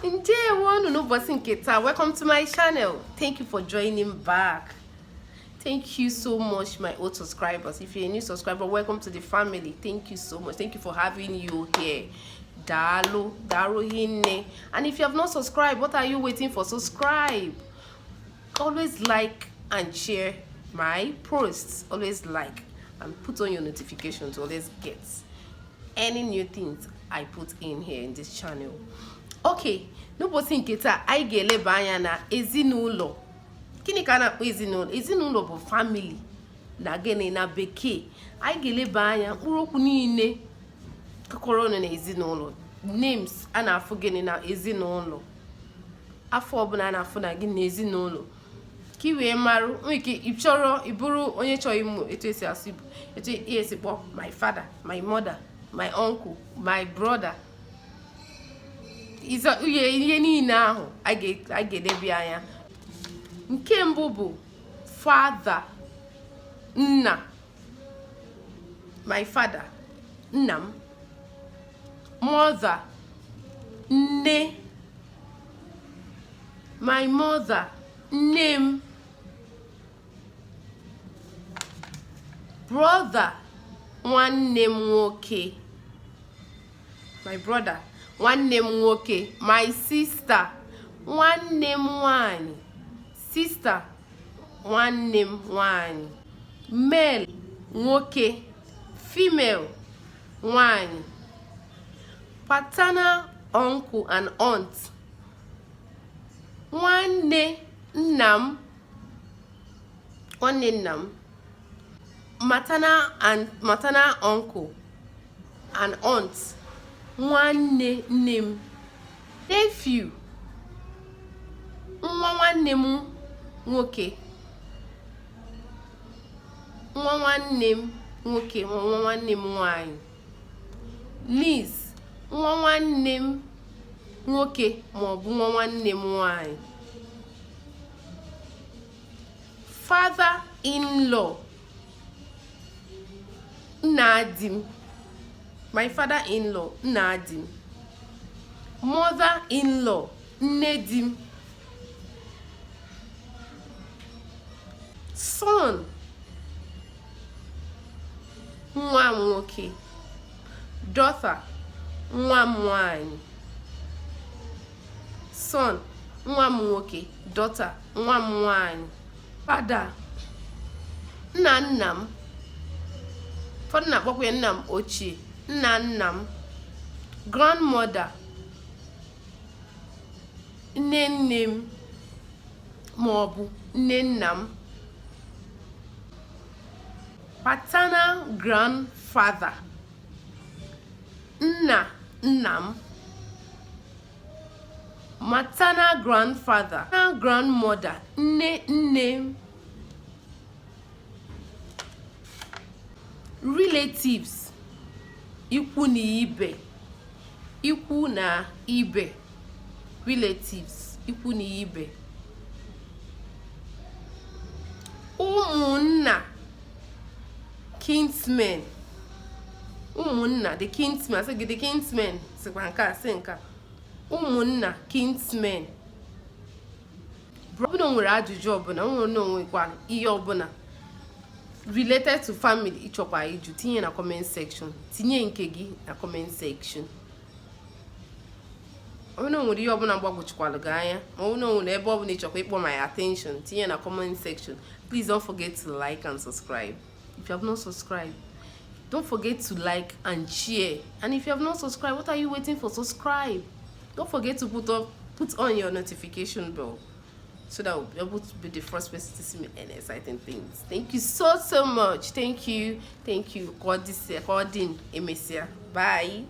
Ndewonu n'ụbọchị nke taa. Welcome to my channel. Thank you for joining back. Thank you so much, my old subscribers. If you're a new subscriber, welcome to the family. Thank you so much. Thank you for having you here. Daalụ, daalụ hinne. And if you have not subscribed, what are you waiting for? Subscribe. Always like and share my posts. Always like and put on your notification to always get any new things I put in here in this channel. Okay, n'ụbọchị nke taa anyị ga-eleba anya na ezinụlọ. Gịnị ka a na-akpọ ezinụlọ? Ezinụlọ bụ family na gịnị na bekee. Anyị ga-eleba anya mkpụrụ okwu niile kọrọ ọnụ na ezinụlọ, names a na-afụ gịnị na ezinụlọ, afa ọbụla a na-afụ na gịnị na ezinụlọ, ka ị wee marụ. Nwee ike ị chọrọ ịbụrụ onye chọrọ ịmụ etu esi asụ Igbo, etu esi kpọọ my father, my mother, my uncle, my brother, ihe niile ahụ a ga-edebe anya. Nke mbụ bụ father, nna. My father, nna m. Mother, nne. My mother, nne m. Brother, nwanne m nwoke. My brother, nwanne m nwoke. My sister, nwanne m nwanyị. Sister, nwanne m nwanyị. Male, nwoke. Female, nwanyị. Paternal uncle and aunt, nwanne nna m, nwanne nna m. Maternal and maternal uncle and aunt, nwanne nne m. Nephew, nwa nwanne m nwoke, nwa nwanne m nwoke, nwa nwanne m nwanyị. Niece, nwa nwanne m nwoke maọbụ nwa nwanne m nwanyị. Father in law, nna di m. My father in law, nna di m. Mother in law, nne di m. Son, nwa m nwoke. Daughter, nwa m nwanyị. Son, nwa m nwoke. Daughter, nwa m nwanyị. Father, nna nna m. Ụfọdụ na-akpọkwa ya nna m ochie, nna nna m. Grandmother, nne nne m ma ọ bụ nne nna m. Paternal grandfather, nna nna m. Maternal grandfather, grandmother, nne nne m. Relatives, ikwu na ibe, ikwu na ibe. Relatives, ikwu na ibe. Ụmụnna, kinsmen. Ụmụnna, the kinsmen. Asị gị the kinsmen, sịkwa nke a, sị nke a. Ụmụnna, kinsmen. Ọ bụrụ na o nwere ajụjụ ọbụla, o nwere na onwekwa ihe ọbụla related to family ịchọkwa ịjụ, tinye na comment section. Tinye nke gị na comment section. Ọ bụrụ na o nwere ihe ọbụla gbagwojukwalụ gị anya, ma ọ bụrụ na o nwere ebe ọbụla ịchọkwa ịkpọ my attention, tinye na comment section. Please don't forget to like and subscribe. If you have not subscribed, don't forget to like and share. And if you have not subscribed, what are you waiting for? Subscribe. Don't forget to put on your notification bell so that we'll be able to be the first person to see me any exciting things. Thank you so so much. Thank you. Thank you. Bye.